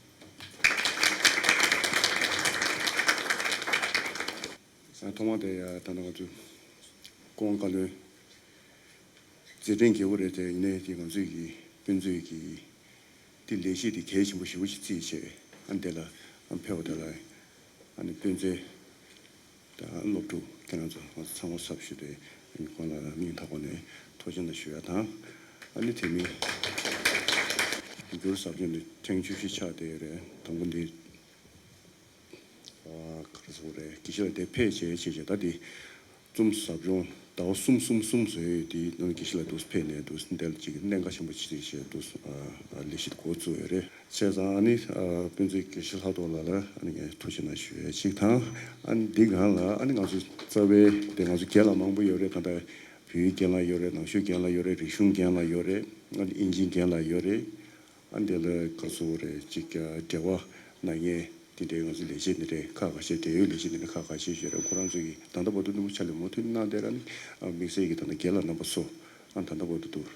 ཐོག་མ་དེ་ཡ་ད་ནང་ང་ཚོ་ཀོང་བཀའ་བློན་མཛད་འཕྲིན་རྒྱས་པོ་རེད་དེ། ཡིན་ནའི་དེ་ང་ཚོས་ཀྱི་དཔེ་མཛོད་ཀྱི་དེ་ལས་གཞི་དེ་གལ་ཆེན་པོ་ཞེ་པོ་ཅིག་བརྩིས་བྱས། ཨ་འདི་ལ་ཨ་ཕེབས་པ་དེ་ལ་ཨ་ནི་དཔེ་མཛོད་དང་སློབ་ཕྲུག་ཁྱེད་རང་ཚོ་ང་ཚོ་ཚང་མ་ཚབ་ཞུས་ཏེ་ཨ་ནི་ཁོང་ལ་སྙིང་ཐག་པ་ནས་ཐུགས་རྗེ་གནང་ཞུ་ཡ་དང་། ཨ་ནི་དེ་མིན་འགྱུར་ཟབ་སྦྱོང་ནི་ཐེངས་བཅུ་བཞི་ཆགས་བསྡད་ཡོད་རེད། དང་པོ་འདི། ག་རེ་ཟེར་དགོས་རེད། དགེ་བཤེས་ལགས་དེ་ཕེབས་བྱས་བྱས་བྱས་ད་དེ་རྩོམ་ཟབ་སྦྱོང་ཟླ་བ་གསུམ་གསུམ་གསུམ་བཟོས་ཡོད། དེ་ནང་དགེ་བཤེས་ལགས་འདུག་ཕེབས་ནས་འདུག་འདི་ལ་ཅིག་གནད་འགག་ཆེན་པོ་ཅིག་བྱས་འདུག་ལས་གཞི་འགོ་བཙུགས་ཡོད་རེད། བྱས་ཙང་ཨ་ནི་དཔེ་མཛོད་དགེ་བཤེས་ལྷག་རྡོར་ལགས་ལ་ཨ་ནི་ངས་ཐུགས་རྗེ་གནང་ཞུ་ཡས་གཅིག་དང་། ཨ་ནི་འདི་སྒང་ལ་ཨ་ནི་ང་ཚོ་རྩ་བའི་དེ་ང་ཚོ་རྒན་ལགས་མང་པོ་ཡོད་རེད། ད་ལྟ་བོད་ཡིག་རྒན་ལགས་ཡོད་རེད། ནང་ཆོས་རྒན་ལགས་ཡོད་རེད། རིག་གཞུང་རྒན་ལགས་ཡོད་རེད། ཨ་ནི་ཨིན་ཇིའི་རྒན་ལགས་ཡོད་རེད། ཨ་འདི་ལ་ག་ཚོད་རེད་ཅིག་འབྲེལ་བ་གནང་མཁན་དེ་འདྲའི་ང་ཚོ་ལས་བྱེད་འདི་འདྲའི་ཁག་ཁ་ཤས། འབྲེལ་ཡོད་ལས་བྱེད་འདི་འདྲའི་ཁག་ཁ་ཤས་ཤིག་རེད། ཁོ་རང་ཚོ་གིས་ད་ལྟ་བར་དུ་ནུབ་ཕྱག་ལས་མུ་མཐུད་གནང་བསྡད་ར་ནི། དམིགས་བསལ་གྱི་ད་ལྟ་རྒན་ལགས་རྣམ་པ་ཚོ་ཨ་ད་ལྟ་བར་དུ་འདུག་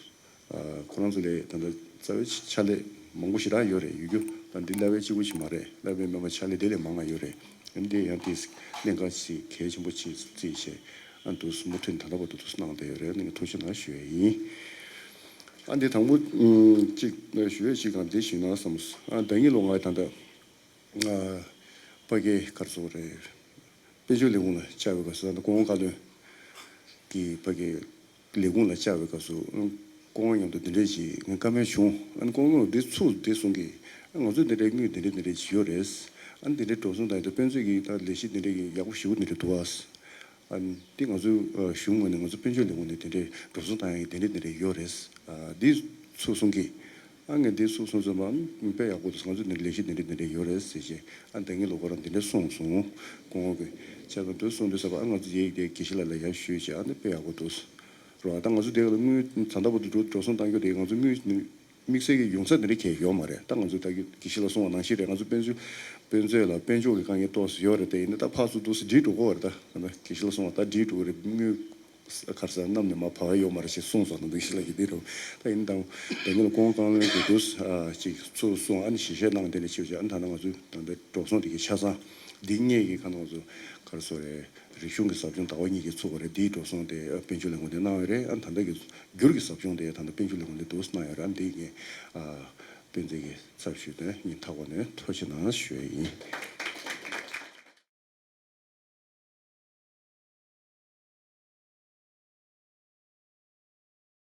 ཁོ་རང་ཚོ་ལས་ད་ལྟ་རྩ་བའི་ཕྱག་ལས་མང་པོ་ཞེ་དྲག་ཡོད་རེད། ཡོད་རྒྱུ་ད་འདི་བསླབ་པའི་གཅིག་པུ་ཞིག་མ་རེད། བསླབ་པའི་མེད་པ་ཕྱག་ལས་དེ་ལས་མང་ང་ཡོད་རེད། འདི་ཡང་དེ་གནད་འགག་ཅིག་གལ་ཆེན་པོ་ཅིག་བརྩིས་བྱས། ཨ་འདུག་མུ་མཐུད་ད་ལྟ་བར་དུ་འདུག་གནང་བསྡད་ཡོད་རེད། ནི་ཐུགས་རྗེ་གནང་ཞུ་ཡས་ཡིན། ཨ་འདི་དང་པོ་ཅིག་ཞུ་ཡས་ཅིག་གང་འདི་ཞུས་ན་བསམ། ཨ་ཟླ་ཉིན་ལོ་ང་ད་ལྟ་ཕ་གི་ག་རེ་ཟེར་དགོས་རེད། དཔལ་འབྱོར་ལས་ཁུངས་ལ་བཅར་བའི་སྐབས་སུ་ད་ལྟ་ཀོང་བཀའ་བློན་གྱིས་ཕ་གི་ལས་ཁུངས་ལ་བཅར་བའི་སྐབས་སུ་ཀོང་མཉམ་དུ་འདི་འདྲས་ཅིག་ངས་བཀའ་མོལ་བྱུང་། ཨ་ནི་ཀོང་ལུང་འདི་ཚུགས་འདི་གསུང་གི། ཨ་ང་ཚོས་འདི་འདྲའི་དངུལ་འདི་འདྲས་འདི་འདྲས་ཅིག་ཡོད་རེད། ཨ་ནི་འདི་འདྲའི་འགྲོ་སོང་དང་ཡང་དཔེ་མཛོད་ཀྱི་ད་ལས་གཞི་འདི་འདྲས་ཀྱི་ཡག་པོ་ཞེ་པོ་འདི་འདྲས་འདུག་ཨ། ཨ་ནི་འདི་ང་ཚོའི་གཞུང་ངོས་ནས་ང་ཚོ་དཔལ་འབྱོར་ལས་ཁུངས་ནས་འདི་འདྲའི་འགྲོ་སོང་བཏང་ཡག་གི་འདི་འདྲས་འདི་འདྲས་ཡོད་རེད། ཨ་འདི་ཚུགས་གསུང་གི། ཨ་ངས་འདི་ཚུགས་གསུང་ཚུལ་མ་དཔེ་ཡག་པོ་འདུག་ང་ཚོ་འདི་ལས་གཞི་འདི་འདྲས་འདི་འདྲས་ཡོད་རེད་ཟེར་བྱས། ཨ་ཟླ་ཉིན་ལོ་ཁོ་རང་འདི་འདྲས་གསུངས་སོང་། ཀོང་བཀའ་བློན་གྱིས། བྱས་ཙང་འདི་གསུངས་དུས་ཙམ་པ་ཨ་ང་ཚོ་ཡིག་དེ་དགེ་བཤེས་ལགས་ལ་ཡར་ཞུས་བྱས། ཨ་ནི་དཔེ་ཡག་པོ་འདུག་རོ། ད་ང་ཚོ་དེ་ག་ལ་དངུལ་ད་ལྟ་བར་དུ་འགྲོ་འགྲོ་སོང་བཏང་རྒྱུ་དེ་ང་ཚོ་དངུལ་དམིགས་བསལ་གྱི་ཡོང་ས་དེ་འདྲ་གང་ཡང་ཡོད་མ་རེད། ད་ང་ཚོ་ད་དགེ་བཤེས་ལགས་གསུངས་པ་ནང་བཞིན་རེད། ང་ཚོ་དཔལ་འབྱོར་དཔལ་འབྱོར་ལ་དཔལ་འབྱོར་གྱི་དཀའ་ངལ་ཏོག་ཙམ་ཡོད་རེད། དེ་ཡིན་ན་ད་ཕར་ཚུར་འདུག་སེ་སྒྲིལ་འགྲོ་གི་ཡོད་རེད། ད་ད་དགེ་བཤེས་ལགས་གསུངས་པ་ད་སྒྲིལ་འགྲོ་གི་རེད། དངུལ་ག་རེ་ཟེར་གནམ་ནས་མར་བབས་ཡ་ཡོད་མ་རེད་ཅེས་གསུངས་སོང་། ད་དགེ་བཤེས་ལགས་ཀྱིས་དེ་རེད། ད་ཡིན་ནའང་ད་ཉིན་ལ་ཀོང་བཀའ་བློན་གྱིས་འདུག་སེ་ཅིག་ཚུར་གསུངས། ཨ་ནི་ཞིབ་བཤེར་གནང་དེ་འདྲ་བྱས་བྱས། ཨ་ནི་ད་ལྟ་ང་ཚོའི་ད་ལྟ་འགྲོ་སོང་དེ་གའི་ཆ་ཚང་འདི་སྔོན་གྱི་ཁ་ན་ང་ཚོ་ག་རེ་ཟེར་དགོས་རེད། རིག་གཞུང་གི་ཟབ་སྦྱོང་ཟླ་བ་གཉིས་ཀྱི་ཚུགས་པ་རེད། འདིའི་འགྲོ་སོང་དེ་དཔལ་འབྱོར་ལས་ཁུངས་ནས་གནང་ཡོད་རེད། ཨ་ད་ལྟ་གི་འགྱུར་གྱི་ཟབ་སྦྱོང་དེ་ད་ལྟ་དཔལ་འབྱོར་ལས་ཁུངས་ནས་འདུག་སེ་གནང་ཡོད་རེད། ཨ་འདི་ངས་ཨ་དཔེ་མཛོད་ཀྱི་ཚབ་ཞུས་ཏེ་སྙིང་ཐག་པ་ནས་ཐུགས་རྗེ་གནང་ཞུ་ཡས་ཡིན།